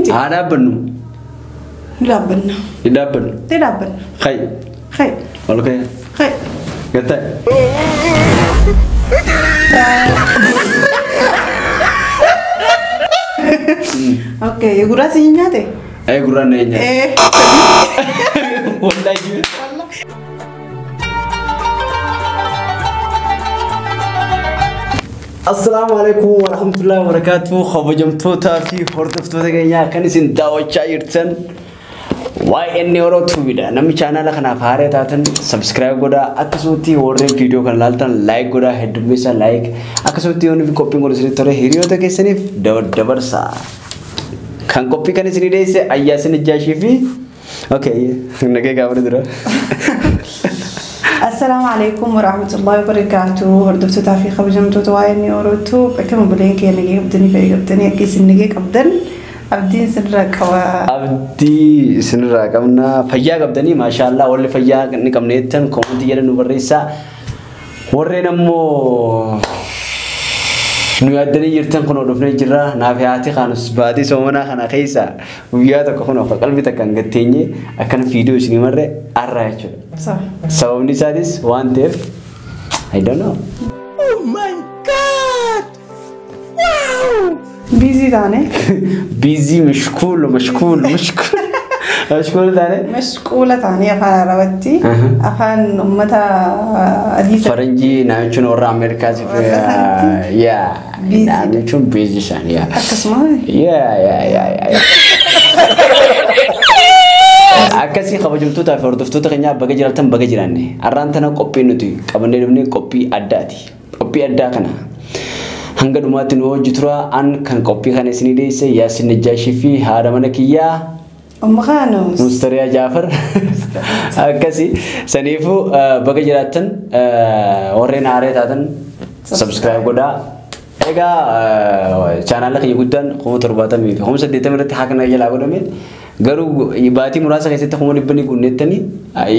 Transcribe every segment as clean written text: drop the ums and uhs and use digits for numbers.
Inji. Haa dhaabbannu. Ni dhaabbanna. Ni dhaabbannu. Ni dhaabbanna. Khayi. Khayi. Ol ka'e. Khayi. Gatta. Okay, gurraa si nyaate? Gurraan na nyaate. Wallahi. Assalaamu alaikum warahmatullahi wabarakatuh. Kabajamtootaa fi hordoftoota keenyaa kan isin daawwachaa jirtan YN Oro Tubeidha. Namni chaanaala kanaaf haaraa taatan subscribe godhaa. Akkasumatti warreen viidiyoo kana ilaaltan like godhaa, heddummeessaa like. Akkasumatti yoo nufi qophiin kun isinitti tole hiriyoota keessaniif dabarsaa. Kan qophii kan isinii dhiyeesse Ayyaasin Ijjaashii fi Okay, nagee gaafa dura. Assalaamu alaikum warahmatullahi wabarakatuh. Hordoftootaa fi kabajamtoota YN Oro Tube akkuma buleen kee nagee qabdanii fayyee qabdanii akka isin nagee qabdan abdiin isinirraa qaba. Abdii isinirraa qabna. Fayyaa qabdanii maashaallah warri fayyaa ni qabne jettan koomentii jedhan nu barreessaa. Warreen ammoo nu yaaddanii jirtan kun dhufnee jirra. Naaf haati kaanus baatii soomanaa kana keessa guyyaa tokko kun akka qalbii takka hin gatteenye akkana viidiyoo isinii marre arraa jechuudha. Sababni isaatis waan ta'eef I don't know. Oh my God! Wow! Busy taane. Busy mashkuul mashkuul mashkuul mashkuul taane. Mashkuula taane afaan Arabaatti afaan uummata adii Faranjii namichuun warra Ameerikaatiif yaa namichuun busy isaanii yaa. Akkasuma. Yaa yaa yaa yaa. Akkasii kabajamtootaa fi hordoftoota keenyaa baga jiraatan baga jiraanne har'aan tana qophii nuti qabannee dhufne qophii addaati. Qophii addaa kana hanga dhumaatti nu hojii tura an kan qophii kana isinii dhiyeesse Yaasin Ijjaashii fi haadha mana kiyyaa Umma Khaanus Mustariyaa Jaafar. Akkasii saniifuu baga jiraatan warreen haaree taatan subscribe godhaa. Egaa chaanaala kiyya guddaan 70,000 fi 80,000 irratti haa kana jalaa godhame. Garuu baatii muraasa keessatti 100,000 ni guunnettanii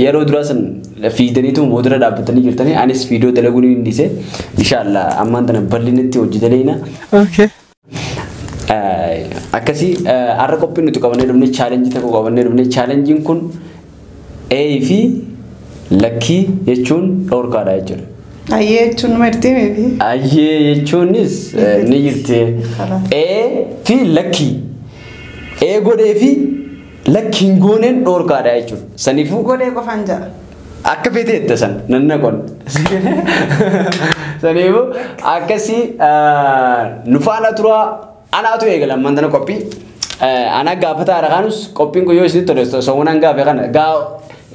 yeroo duraa san fiidaniitu moodura dhaabbatanii jirtanii anis viidiyoo dalaguu ni dhiise. Inshaallah ammaan tana bal'inatti hojjetaleena. Okay. Akkasii har'a qophiin nuti qabannee dhufne chaalenjii tokko qabannee dhufne chaalenjiin kun A fi lakkii jechuun dhorkaadha jechuudha. Ayyee jechuun marti meebi. Ayyee jechuunis ni jirti. A fi lakkii. A godhee fi lakkiin gooneen dhorkaadha jechuudha. Saniifuu godhee qofaan jira. Akka feetee jette san nanna qon. Saniifuu akkasii nu faana turaa anaatu eegala ammaan tana qophii. Ana gaafata haara qophiin kun yoo isinitti tole soomanaan gaafe kana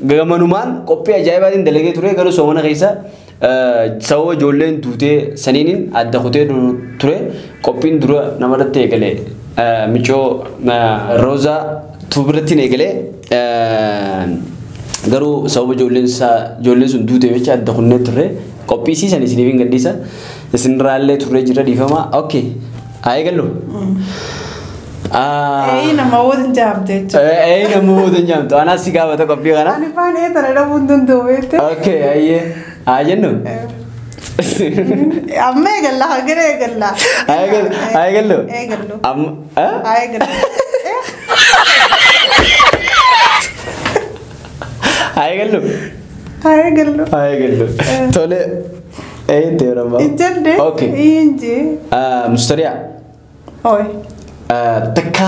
gamanumaan qophii ajaa'ibaatiin dalagee ture garuu soomana keessa sababa ijoolleen duutee saniiniin adda kutee ture qophiin dura namarratti eegale micoo Roozaa Tuubirattiin eegale garuu sababa ijoolleen sun duutee jecha adda kunnee turre qophii siisan isiniif hin gadhiisa isinirraallee turree jira dhiifama. Okay. Haa eegallu. Nama waliin jaamte jechuudha. Nama waliin jaamtu. Anaas si gaafata qophii kana. Ani faan ee tana dhabuun danda'u beekte. Okay, ayyee. Haa jennu. Amma eegalla hagara eegalla. Haa eegallu. Haa eegallu. Eegallu. Amma. Haa eegallu. Haa eegallu. Haa eegallu. Haa eegallu. Tole. Teerama. Ijjande. Okay. Inji. Mustariyaa. Oi. Takka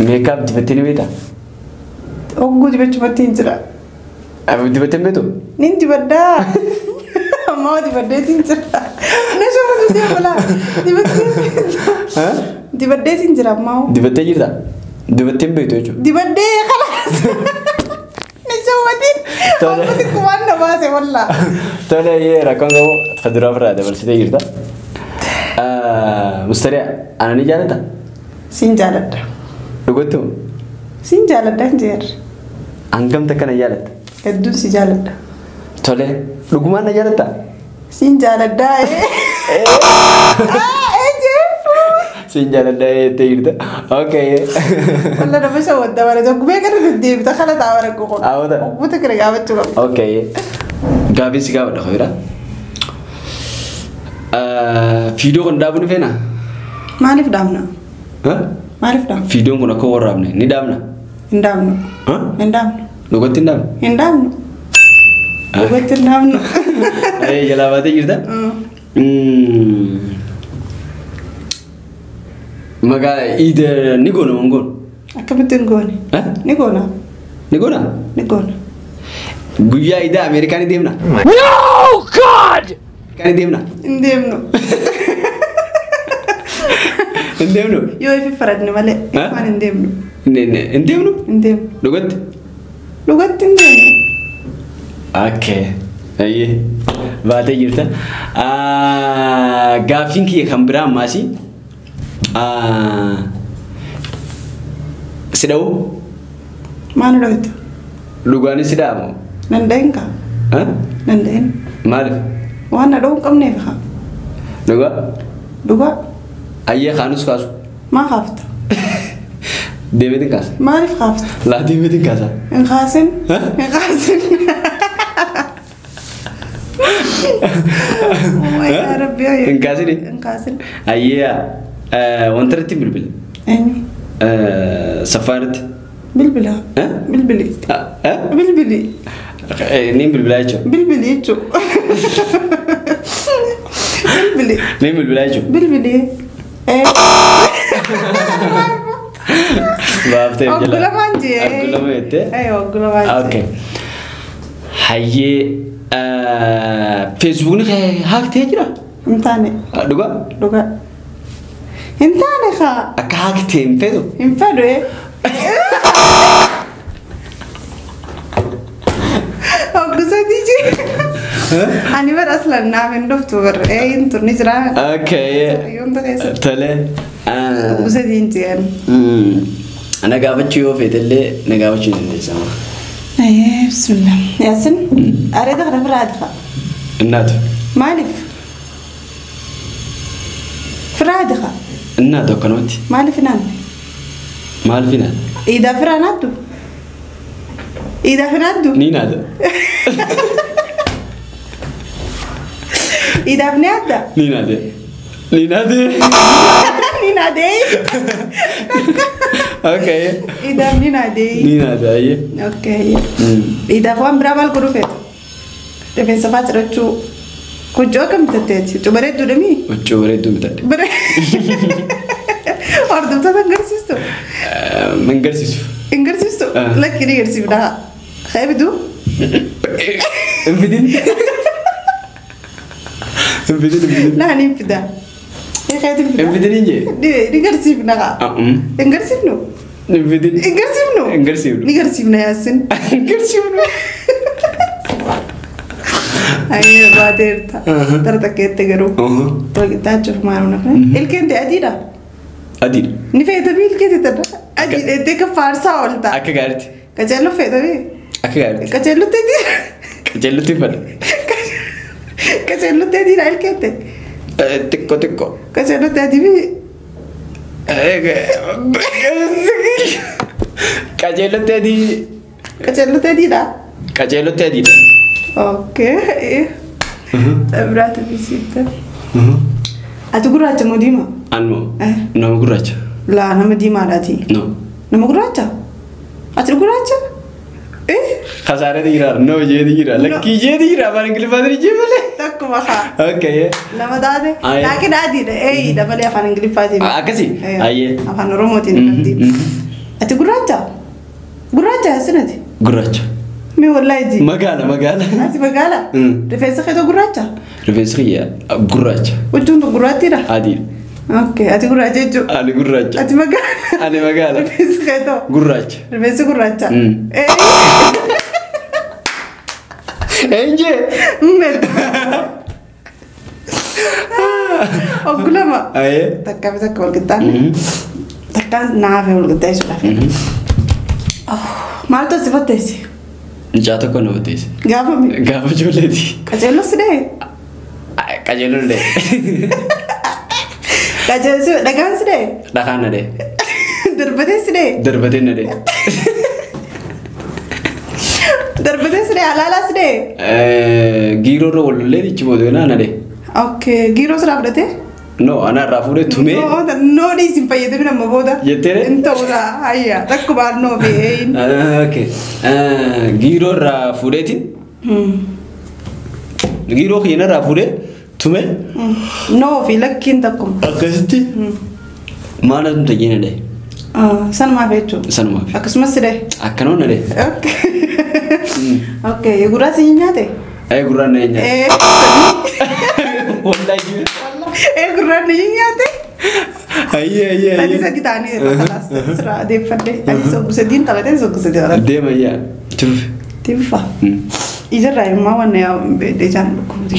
meekaap dibattee ni beektaa? Ogguu dibachumatti hin jira. Dibattee hin beektu? Nin dibaddaa. Ammaa dibaddeetiin jira. Na shama deemalaa. Dibattee hin beektu. Dibaddeetiin jira ammaa. Dibattee jirta? Dibattee hin beektu jechuudha. Dibaddee khalaas. Na shawwatiin. Amma xiqqoo na baase wallaa. Tole rakkoon qabu kan duraa ofirraa dabarsitee jirta. Mustariyaa ana ni jaallatta? Siin jaaladha. Dhugattuu? Siin jaaladha hin jeerre. Hangam takka na jaalatta? Hedduun si jaaladha. Tole dhugumaan na jaalatta? Siin jaaladha. Siin jaaladha jettee jirta. Okay. Walla nama shawwadda bara tokko beekara deddeebita kana ta'a bara qoqon. Awwata. Obboota kana gaafachuu qabda. Okay. Gaaffii si gaafadha Khayira. Viidiyoo kun dhaabuu ni feenaa? Maaliif dhaabna? Maaliif dhaabna? Viidiyoon kun akka warraabne ni dhaabna. Hin dhaabnu. Hin dhaabnu. Dhugatti hin dhaabnu. Hin dhaabnu. Dhugatti hin dhaabnu. Jalaa baatee jirta? Maqaa iida ni goona moo hin goonu? Akkamitti hin goone? Ni goona. Ni goona? Ni goona. Guyyaa iida Ameerikaa ni deemna? No, God! Ni deemna? Hin deemnu. Hin deemnu? Yoo ifi faradne malee waan hin deemnu. Hin deemnu? Hin deemnu. Dhugatti? Dhugatti hin deemnu. Okay. Ayyee. Baatee jirta. Gaaffiin kiyya kan biraa ammaas si dha'u? Maal dha'utu? Dhugaanis si dha'a moo? Nan dha'in kaa. Nan dha'in. Maaliif? Waan na dha'uu hin qabneef kaa. Dhugaa? Dhugaa. Ayyee kaanus kaasu. Maa kaafta? Deemeetiin kaasa. Maaliif kaafta? Laa deemeetiin kaasa. Hin kaasin. Hin kaasin. Yaa Rabbi. Hin kaasini? Hin kaasin. Ayyee wanta irratti bilbila. Eenyu? Saffaa irratti. Bilbila. Bilbili. Bilbili. Niin bilbilaa jechuudha. Bilbili jechuudha. Bilbili. Niin bilbilaa jechuudha. Bilbili. Baaftee jala. Oggulamaan jee. Oggulama jettee? Oggulamaan jee. Okay. Hayyee feesbuukni haaktee jira? Hin taane. Dhugaa? Dhugaa. Hin taane kaa. Akka haaktee hin feetu? Hin fedhu. Oggusatii jee. Ani bara aslan naaf hin dhuftu bara hin turni jira. Okay. Yoom ta'e. Tole. Oggusatiin jeen. Na gaafachuu yoo feetellee na gaafachuu dandeessa. Bismillah. Yaasin areeda kana firaa adifa. Innaatu. Maaliif? Firaa adifa. Innaatu akkanumatti. Maaliif naanne? Maaliif naanne? Iidaa firaa naaddu? Iidaa firaa naaddu? Ni naada. Iidaaf ni adda? Ni naade. Ni naade. Ni naade. Okay. Iidaaf ni naade. Ni naade ayyee. Okay. Iidaaf waan biraa maal godhuu feeta? Rifeensa fa'aa cirachuu. Huccuu akkam bitatteeti? Huccuu bareedduu dhamii? Huccuu bareedduu bitadhe. Hordoftoota hin garsiistu? Hin garsiisu. Hin garsiistu? Lakki ni garsiifna. Ka'ee bituu? Hin fidin. Hin fidin hin fidin. Naan hin fida. Ka'eetu hin fida. Hin fidin hin jee? Ni garsiifna kaa. Hin garsiifnu? Hin fidin. Hin garsiifnu? Hin garsiifnu. Ni garsiifna Yaasin. Hin garsiifnu. Ayyee baateerta. Tara takkeetti garuu. Walqixxaachuuf maal nafne? Ilkeen ta'e adiidha. Adiidha. Ni feetamii ilkee ta'e adiidha jettee kan faarsaa oolta. Akka gaariitti. Qaceelloo feetamii. Akka gaariitti. Qaceellotti adiidha. Qaceellotti fadha. Qaceellotti adiidha ilkeen ta'e. Xiqqoo xiqqoo. Qaceellotti adii fi. Qaceellotti adii. Qaceellotti adiidha. Qaceellotti adiidha. Okay. Biraatu bisiitta. Ati gurraacha moo diimaa? Ani moo? Nama gurraacha. Laa nama diimaadhaati. No. Nama gurraacha? Ati gurraacha? Kasaareeti jira, no jeeti jira, lakkii jeeti jira, afaan Ingiliffaatiin jee malee. Takkuma haa. Okay. Lama taate. Laakiin adiidha. Eeyidha malee afaan Ingiliffaatiin. Akkasii? Ayyee. Afaan Oromootiin qabdi. Ati gurraacha? Gurraacha asinati? Gurraacha. Mee wallaahi ji. Magaala magaala. Ati magaala? Rifeensa keetoo gurraacha? Rifeensi kiyya gurraacha. Huccuun tun gurraattiidha? Adiidha. Okay, ati gurraacha jechuudha. Ani gurraacha. Ati magaala. Ani magaala. Rifeensi keetoo. Gurraacha. Rifeensi gurraacha. Eenjee. Oggulama. Ayyee. Takkaa fi takka wal qixxaanne. Takkaan naaf wal qixxeessuudhaaf. Maaltu si fatteessi? Mucaa tokko na fatteessi. Gaafa mi? Gaafa ijoolleeti. Qaceelloo si dhahee? Qaceelloo na dhahee. Qaceelloo dhagaan si dhahee? Dhagaan na dhahee. Darbatee si dhahee? Darbatee na dhahee. Darbatee si dhahee alaalaa si dhahee? Giiroo irra wal lollee achi booda na dhahee. Okay, giiroo siraa fudhatee? No, ana irraa fuudhee tumee. No dhiisin fayyadamin amma booda. Jetteere? Hin ta'uudha. Hayya takkuma noo fi eeyin. Okay. Giiroo irraa fuudheetiin. Giiroo kiyya irraa fuudhee tumee. Noo fi lakkiin takkuma. Akkasitti. Maal ati tajiina dhaye? Sanumaaf jechuudha. Sanumaaf. Akkasumas si dhaye. Akkanuma na dhaye. Okay. Gurraa si nyaate? Gurraan na nyaate. Wallaahi. Gurraan na nyaate? Ayyee ayyee. Sadii sadii ta'anii kalaas sirraa adeeffadhe. Ani soggu sadiin qabatee soggu sadii qabatee. Deema ayyaa. Tufi. Tifa. Ijarraa immoo waan ijaan dhukkubdi.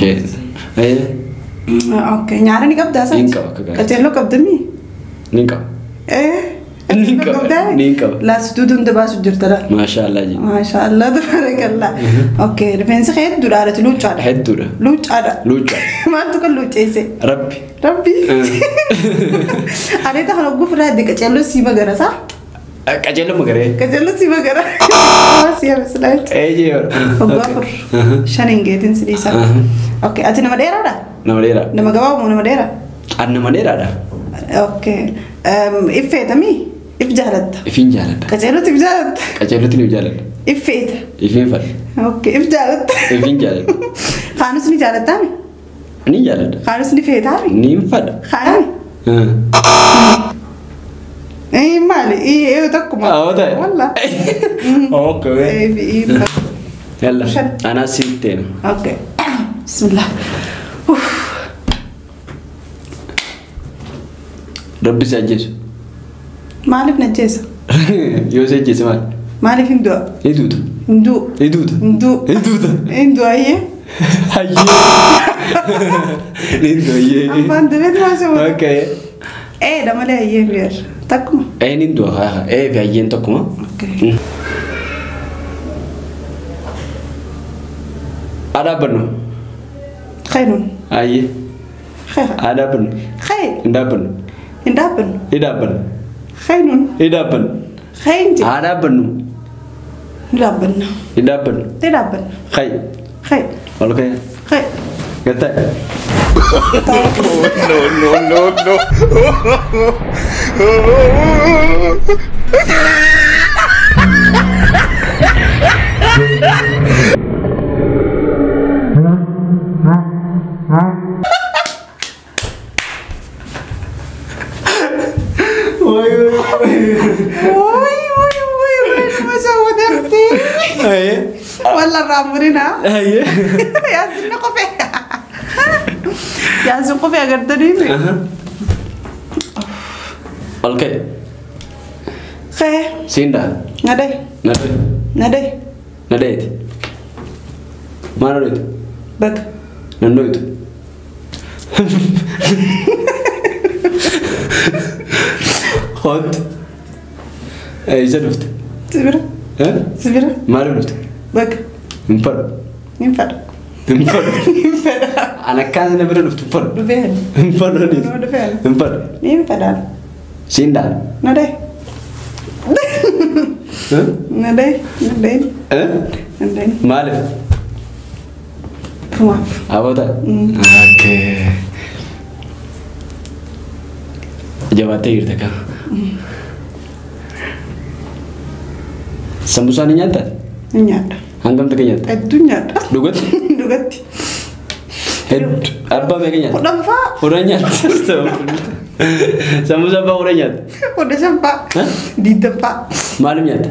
Okay. Nyaata ni qabdaa Ni qaba akka gaarii. Qaceelloo qabdamii? Ni qaba. Ni qaba. Ni qaba. Laasituu hunda baasu jirta dha. Maashaallah ji. Maashaallah tabarakallah. Okay. Rifeensi kee hedduudha haadhati luuccaadha. Hedduudha. Luuccaadha. Luucca. Maaltu kan luucceesse? Rabbi. Rabbi. Areeta kana gufraa adde qaceelloo sii magara saa? Qaceelloo magaree. Qaceelloo sii magara. Waa sii hamisilaa. Eeyyee. Waggaa 4 5 hin geetin si dhiisa. Okay. Ati nama dheeraadha? Nama dheeraa. Nama gabaabaa moo nama dheeraa? Ani nama dheeraadha. Okay. Iffeetamii? If jaalatta? Ifiin jaaladha. Qaceellootti if jaalatta? Qaceellootti ni jaaladha. Iffeeta? Ifiin fadha. Okay. If jaalatta? Ifiin jaaladha. Kaanus ni jaalattaami? Ni jaaladha. Kaanus ni feetaami? Ni fadha. Kaani? Maali? Ee takkuma. Awwa ta'e. Walla. Okay. Ee Yalla. Anaa siif deema. Okay. Bismillah. Rabbi si ajjeesu. Maaliif na ajjeesa? Yoo si ajjeese maali? Maaliif hin du'a? Ni duuta. Hin du'u. Ni duuta. Hin du'u. Ni duuta. Hin du'a ayyee. Hayyee. Ni du'a ayyee. Afaan dabeet maasha. Okay. Ee malee ayyee biyar. Takkuma. Ee ni du'a. Ee fi ayyeen tokkuma. Okay. Haa dhaabbannu. Khaynuun. Ayyee. Khayr. Haa dhaabbannu. Khayr. Hin dhaabbannu. Hin dhaabbannu. Hin dhaabbannu. Khaynuun. Hin dhaabbannu. Khayinji. Haa dhaabbannu. Hin dhaabbanna. Hin dhaabbannu. Hin dhaabbanna. Khay. Khay. Ol ka'e. Khay. Gatta. No no no no. Wai wai wai wai wai nama shawwatamte. Walla raamurina. Yaasin qofee. Yaasin qofee agartanii. Ol ka'e. Khee. Siin dhaha. Nadee. Nadee. Nadee. Nadeeti. Maal odheetu? Baga. Nan dhoytu. Hot. Eessa dhufte? Sibira. Sibira. Maaliif dhufte? Baga. Hin fadhu. Hin fadhu. Hin fadhu. Hin fedha. Ani akkaan na bira dhuftu hin fadhu. Dhufeen. Hin fadhu. Dhufeen. Hin fadhu. Hin fedhaan. Siin dhaha. Nadee. Nadee. Nadee. Nadee. Maaliif? Fumaaf. Aboota? Okay. Jabaattee jirta kan. Sambusaa ni nyaattaa? Ni nyaadha. Hangam takka nyaatta? Hedduu nyaadha. Dhugatti? Dhugatti. Hedduu. Abbaa meeqa nyaatta? 10 fa'aa. 10 nyaatta. Sambusaa abbaa 10 nyaatta? 15 fa'aa. 20 fa'aa. Maaliif nyaatta?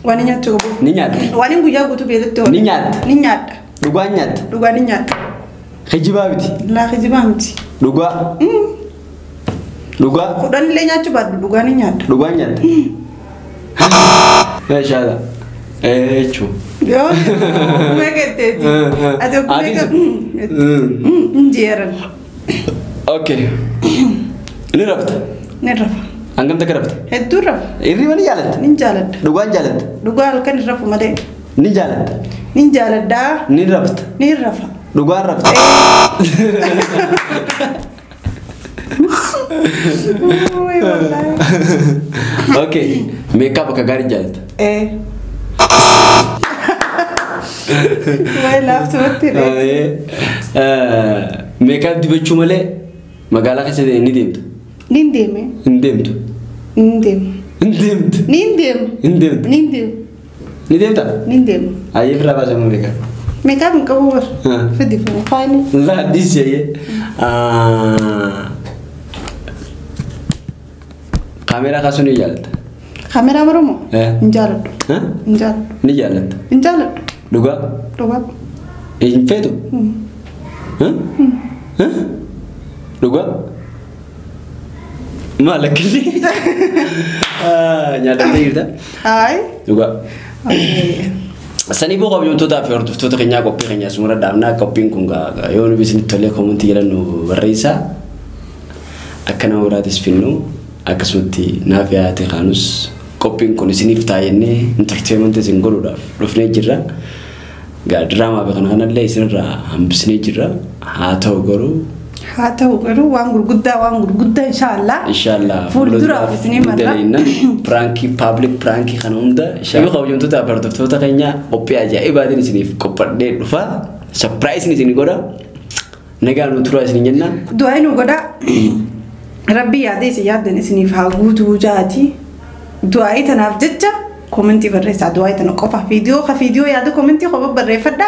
Waan nyaachuu qabu. Ni nyaatta. Waan guyyaa guutuu beelatti oolu. Ni nyaatta. Ni nyaadha. Dhugaan nyaatta. Dhugaan ni nyaadha. Kijibaa miti. Laa kijibaa miti. Dhugaa. Dhugaa. 10 illee nyaachuu baadhu dhugaan ni nyaadha. Dhugaan nyaatta. Meeshaadha. Jechuun. Yoo meeqa ati meeqa injeeran. Okay. Ni rafta. Ni rafa. Hangam takka rafta? Hedduu rafa. Hirriba ni jaalatta? Ni jaaladha. Dhugaan jaalatta? Dhugaa halkan hin rafu malee. Ni jaalatta? Ni jaaladha. Ni rafta? Ni rafa. Dhugaan rafta? Wai wallahi. Okay. Meekaap akka gaarii jaalatta? Wai laaftumatti. Meekaap dibachuu malee Magaalaa keessa ni deemta? Nin deeme. Hin deemtu. Nin deema. Hin deemtu. Nin deema. Hin deemtu. Nin deema. Ni deemta? Nin deema. Ayyee firraa baasamu beekaa. Meeqaaf hin qabu bar. Fidi faayini. Laa dhiisi ayyee. Kaameeraa kaasuu ni jaalatta? Kaameeraa barumoo? Hin jaaladhu. Hin jaaladhu. Ni jaalatta? Hin jaaladhu. Dhugaa? Dhugaa. Hin feetu? Dhugaa? Maal akkasii? Nyaatamtee jirta? Ayi. Dhugaa. Sanii boo kabajamtootaa fi hordoftoota keenyaa qophii keenya asuma irra dhaabnaa. Qophiin kun yoo nu isinitti tolee koomentii jedhan nu barreessaa. Akka nama biraatis finnu akkasumatti naaf yaa'ate kaanus qophiin kun isiniif taa'ennee entertainment isin godhuudhaaf dhufnee jirra. Diraamaa fi kana kanallee isinirraa hambisnee jirra. Haa ta'u garuu. Haa ta'u garuu waan gurguddaa inshaallah. Inshaallah. Fuulduraaf isinii marra. Piraankii paablik piraankii kana hunda. Yoo kabajamtoota fi hordoftoota keenyaa qophii ajaa'ibaatiin isiniif qophadhee dhufa. Sapiraayisiin isin godha. Nagaan nu turaa isin jenna. Du'aa nu godha. Rabbi yaadee isin yaaddan isiniif haa guutuu jaati. Du'aa tanaaf jecha koomentii barreessaa du'aa tana qofa viidiyoo yaada koomentii qofa barreeffadha.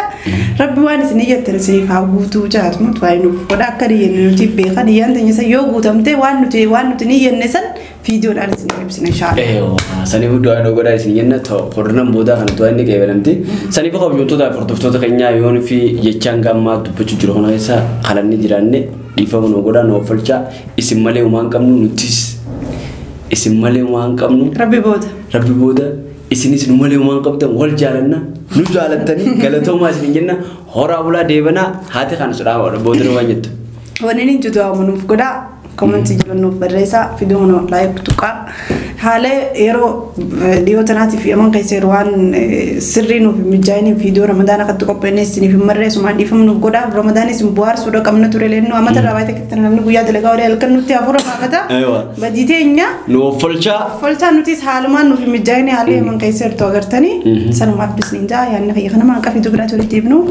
Rabbi waan isin jettan isiniif haa guutuu jaatu du'aa nuuf godha akka dhiyyanne nuti beekan dhiyyaan teenya san yoo guutamte waan nuti ni jenne san viidiyoodhaan isiniif ibsina inshaallah. Saniif du'aa nu godha isin jenna hordonan boodaa kana du'aa inni qeebalamti. Saniif kabajamtoota fi hordoftoota keenyaa yoon fi jechaan gammaa dubbachuu jiru kana keessa qalanni jiraanne dhiifama nu godha nu offalchaa isin malee waan qabnu nutis isin malee waan qabnu. Rabbi booda. Rabbi booda isinis nu malee waan qabdan wal jaalanna nu jaalattanii galatoomaa isin jenna horaa bulaa deebanaa haati kana sodaa booda waan jettu. Wanni inni jiru nuuf godhaa koomentii jiru nuuf barreessaa fiduu nu laayik tuqaa haala yeroo dhiyoo tanaatiif yaman keessa yeroo waan sirrii nuuf mijaa'iniif viidiyoo ramadaana akkatti qopheessine isiniif hin marreessumaan dhiifama nuuf godhaa ramadaanis hin bohaarsuudha qabna ture leennu amata irraa baay'ee keessatti namni guyyaa dalagaa walii halkan nutti hafuura baafata badii teenya nu offolchaa offolchaa nutis haalumaan nuuf hin mijaa'ine haala yaman keessa jirtu agartanii sanumaaf bisniin jaa yaadni kiyya kana maan qafiitu biraatti walitti ibnu.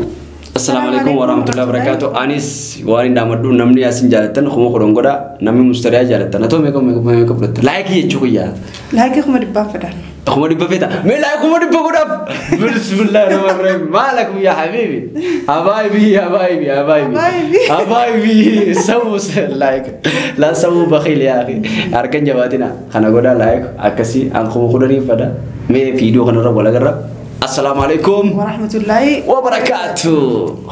Assalamu alaikum warahmatullahi wabarakatuh. Anis waan hin daamadhu namni asin jaalattan kuma kudhan godha namni mustariyaa jaalattan atoo meeqa meeqa fudhatta laayikii jechuu guyyaa. Laayikii 500 fedhan. 500 fedha mee laayikii 500 godhaaf. Bismillahir rahmanir rahim. Maalakum yaa habibi. Habaaybi habaaybi habaaybi. Habaaybi sawu laayik. La sawu bakhil yaa akhi. Harkan jabaatina kana godha laayik akkasii an 10,000 fedha mee viidiyoo kanarra wal agarra. Assalamu alaikum warahmatullahi wabarakatuh.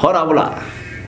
Hora bula.